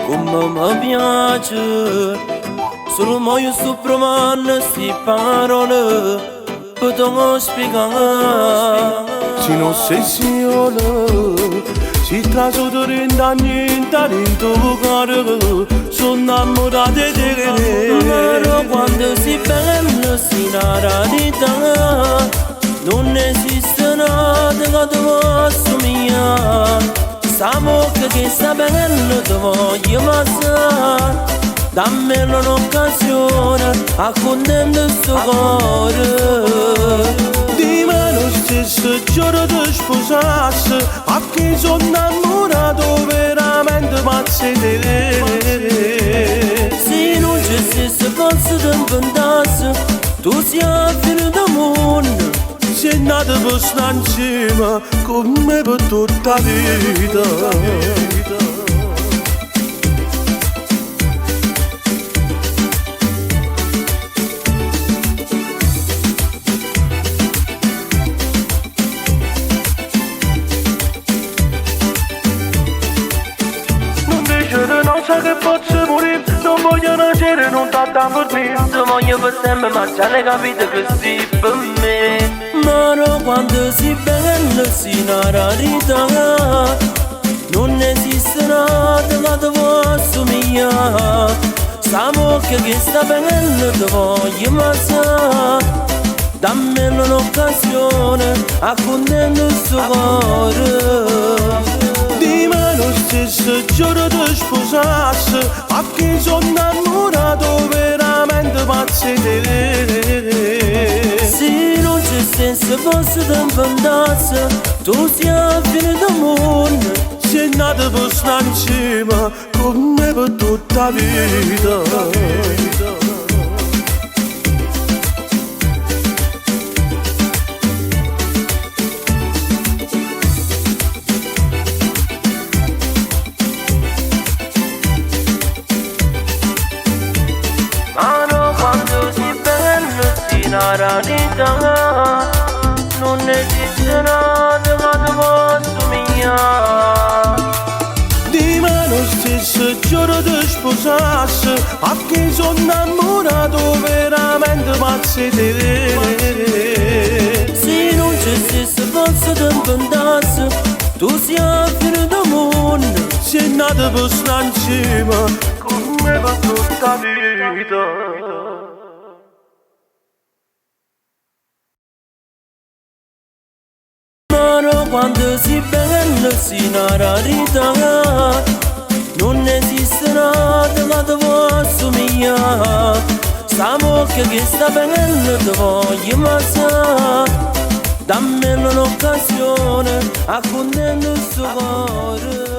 Come mi piace. Solo mo io sto provando sti parole per te spiegare. Si n'ossessione, si trasuto dint' a niente, dint' 'o core, so' innamorato 'e te. Però quando si bella si una rarità. Non esiste n'ato che te può assomigliare. Sta vocca che sta bella te voglio vasà. Dammelo un'occasione, accontenta sto core. Dimane 'o stesso giorno te spusasse, pecché so' innamorato veramente pazzo 'e te. Se non ci stesse forse te 'nventasse, tu si 'a fine do munno. Si' nato pe' sta 'nsieme cu me pe' tutta 'a vita. Nun dicere no, sai che pozzo murì. Nun voglio nascere, nun t'adda fernì. Te voglio per sempre, ma già l'hai capito che si per me. Ma quando si bella si una rarità. Non esiste n'ato che te può assomigliare. Sta vocca che sta bella te voglio vasà. Dammelo un'occasione, accontenta sto core. Dimane 'o stesso giorno te spusasse, pecché so' innamorato veramente pazzo 'e te. Se non ci stesse forse te 'nventasse, tu si 'a fine do munno. Si' nato pe' sta 'nsieme cu me pe' tutta 'a vita. Ma no, quando si bella si una rarità. Non esiste n'ato che te può assomigliare. Dimane 'o stesso giorno te spusasse, pecché so' innamorato veramente pazzo 'e te. Se non ci stesse forse te 'nventasse, tu si 'a fine do munno. Si' nato pe' sta 'nsieme cu me pe' tutta 'a vita. Ma quando si bella si una rarità. Non esiste n'ato che te può assomigliare. Sta vocca che sta bella te voglio vasà. Dammelo un'occasione, accontenta sto core.